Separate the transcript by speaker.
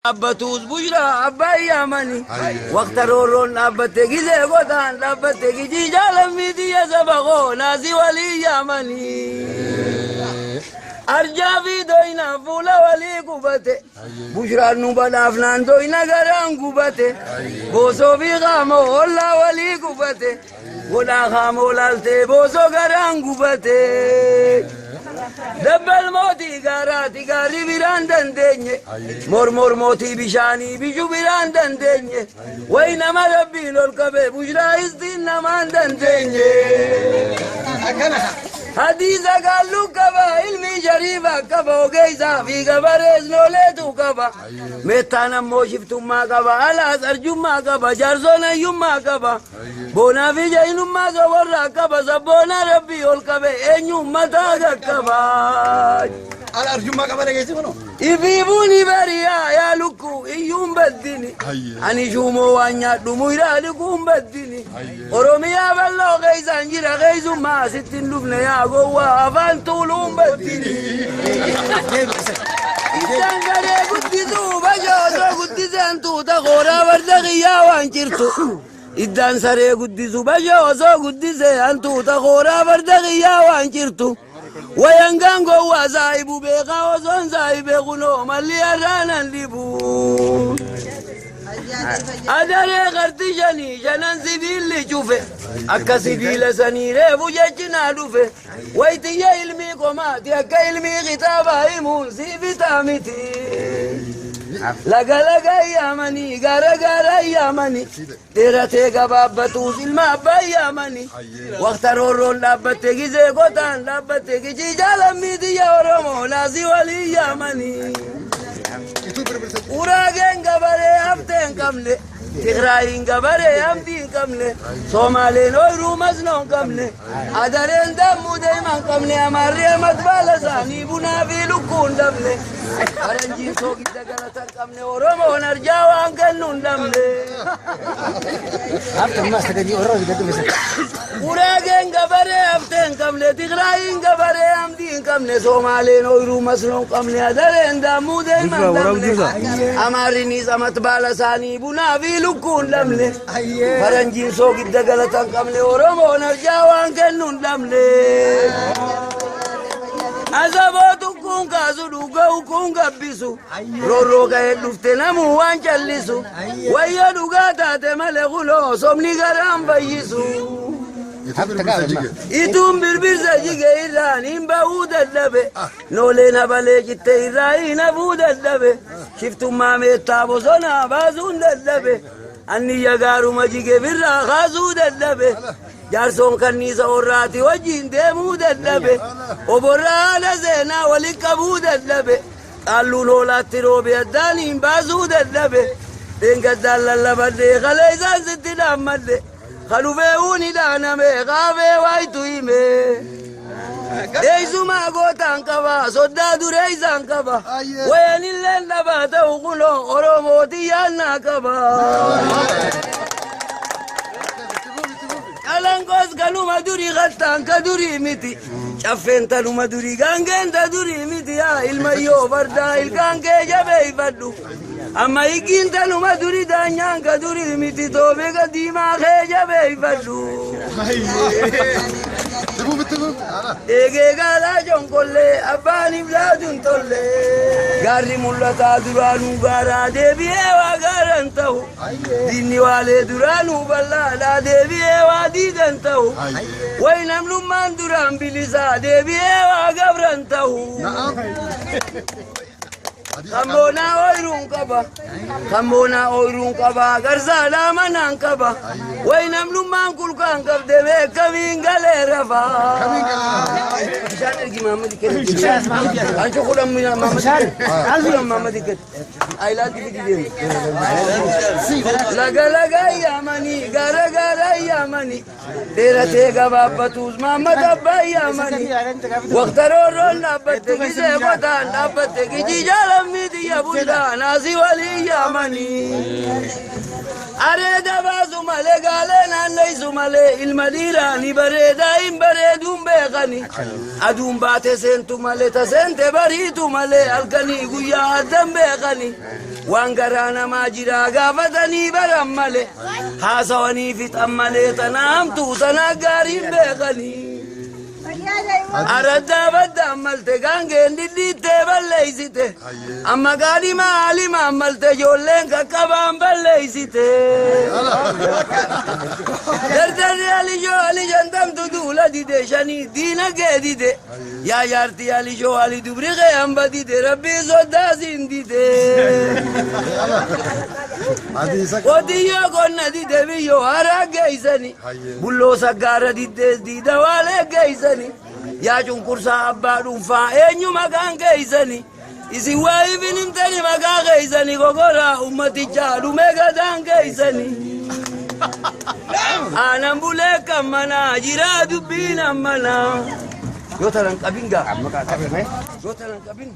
Speaker 1: Dhaabbatuus Bushraa abbaa yaamani. Waqta roorroon dhaabbatte gizee gotaan dhaabbatte gijii jaalammii tiyya saba koo naasii walii yaamani. Arjaa fi doyna fuula walii qubate. Bushraan nu badhaafnaan doyna garaan gubate. Boosoo fi qaamoo ollaa walii qubate. Godhaa qaamoo laaltee boosoo garaan gubate. Dabbal mootii gaaraati gaarri biraan dandeenye. Mormor mootii bishaanii bishu biraan dandeenye. Wayi nama rabbiin ol qabe bushraa istiin namaan dandeenye. Hadiisa gaalluu qaba ilmi shariifa qaba ogeessaa fi gabarees nooleetu qaba. Meettaan ammoo shiftummaa qaba alaas arjummaa qaba jaarsoon hayyummaa qaba. Boonaa fi jahinummaa soborraa qaba sabboona rabbii ol qabe eenyu mataa qaqqaba.
Speaker 2: Ala arjummaa qaba dhageessi kunoo.
Speaker 1: Ifiifuun bariyaa yaa lukkuu iyyuun baddini. Ani shuumoo waan nyaadhu muyraa dhiquun baddini. Oromiyaa bal'oo keessaan jira keessummaa asitti hin dhufne yaa gowwaa afaan tuuluun baddini. Isaan garee guddisuu bashoosoo guddiseen tuuta kooraa farda kiyyaa waan jirtu. Iddaan saree guddisu bashoosoo guddisee hantuuta kooraa farda kiyyaa waan jirtu. Wayangaan gowwaa saahibu beekaa osoon saahibee kunoo malli har'aanan dhibu. Adaree qarti shanii shanan sibiilli cufe akka sibiila sanii reefu jechinaa dhufe waytiyya ilmii qomaati akka ilmii kitaabaa himuun sii bitaa miti. Laga laga yaamanii gaara gaara yaamanii dheeratee gabaabbatuus ilma abbaa yaamanii waqta roorroon dhaabbatte gizee gotaan dhaabbatte gijii jaalammii tiyya Oromoo naasii walii yaamanii.
Speaker 2: Ituu birbirsa.
Speaker 1: Uraageen gabaree haftee hin qabne, Tigraayiin gabaree hamdii hin qabne, Soomaaleen ooyiruu masnoo hin qabne, Adareen dammuu deemaa hin qabne, Amaarri amat baala isaanii bunaa fi lukkuu hin dhabne, Faranjiin soogidda galata hin qabne, Oromoon arjaa waan kennu hin dhabne. Uraageen gabaree haftee hin qabne, Tigraayiin gabaree hamdii hin qabne, Soomaaleen ooyiruu masnoo hin qabne, Adareen dammuu deemaa hin dhabne, Amaarrinis amat baala isaanii bunaa fi lukkuu hin dhabne, Faranjiin soogidda galata hin qabne, Oromoon arjaa waan kennu hin dhabne. Asaboo tukkuun kaasu dhuga'u kun gabbisu. Roorroo ka'ee dhufte namuu waan callisu. Wayyo dhugaa taate malee kunoo sobni garaan fayyisu.
Speaker 2: Ituu birbirsa jige.
Speaker 1: Ituun birbirsa jige irraan hin ba'uu dadhabe. Nooleen habalee citte irraa hin hafuu dadhabe. Shiftummaa meettaa bosonaa baasuun dadhabe. Anniyya gaaruma jige birraa kaasuu dadhabe. Jaarsoon kanniisa horraati wajjin deemuu dadhabe. Oborraa haala seenaa waliin qabuu dadhabe. Qaalluun hoolaatti roobe addaan hin baasuu dadhabe. Dheengaddaan lallabadhee kalee isaan sitti dhaammadhe. Kadhufee uuni dhaaname kaafee waayitu hime. Eessumaa gootaan qaba soddaa duree isaan qaba. Wayanillee dhabaa ta'u kunoo Oromooti yaannaa qaba. Calanqoos kanuma durii kattaan ka durii miti. Caffeen tanuma durii gaangeen ta durii miti yaa ilmayyoo fardaa ilkaan kee jabeeffadhu. Amma higgiin tanuma durii daanyaan ka durii miti toomega diimaa kee jabeeffadhu.
Speaker 2: Itti fufi itti fufi. Ala.
Speaker 1: Eegee gaalaa jonkollee abbaan iblaatuun tolle. Gaarri mul'ataa duraanuu gaaraa deebi'ee waa gaaran ta'u. Diinni waalee duraanuu bal'aadhaa deebi'ee waa diidan ta'u. Wayi namnummaan duraan bilisaa deebi'ee waa gabran ta'u.
Speaker 2: Na'am. Hadiisa
Speaker 1: Kamboonaa ooyiruun qaba. Kamboonaa ooyiruun qaba. Garsaadhaa manaan qaba. Wayi namnummaan kulkaan qabde beekamiin galee rafa.
Speaker 2: Kamiin galee rafa?
Speaker 1: Bishaan ergi Mahammad kennu. Ancu kudhan Mahammad kennu. Kudhan Mahammad kennu. Ayilaatti fidi deemu. Laga laga yaamanii gara gara yaamanii dheeratee gabaabbatuus Mahammad abbaa yaamanii waqta roorroon dhaabbatte gisee qotaan dhaabbatte gijii jaalammii. biyya bulchaa naasii walii yaamanii. Areeda baasu malee gaalee naanneessu malee ilma dhiiraa ni bareedaa hin bareeduun beekani. Aduun baate seentu malee ta seente bariitu malee halkanii guyyaa addan beekani. Waan garaa namaa jiraa gaafatanii baran malee haasawanii fixan malee tana hamtuu tana gaariin beekani. Araddaa baddaan malte gaangeen dhidhiittee balleeysite. Amma gaadhima haalima malte ijoolleen qaqqabaan balleeysite. Dardarri alishoo alishantamtu duula dide shanii diinagee dide. Yaa jaartii alishoo ali dubri kee hamba dide rabbii soddaasiin dide.
Speaker 2: Hadiisa.
Speaker 1: Qotiyyoo qonna dide biyyoo haraa geeysani. Bulloo saggaara diddees diida waalee geeysani. Yaa cunqursaa abbaa dhuunfaa eenyu maqaan geeysani. Isin waa ifin himtani maqaa geeysani gogoraa ummatichaa dhume gadaan geeysani. Aanan bulee kan manaa jiraa dubbiin ammanaa. Yoo tanan qabin gaa. Yoo tanan qabin.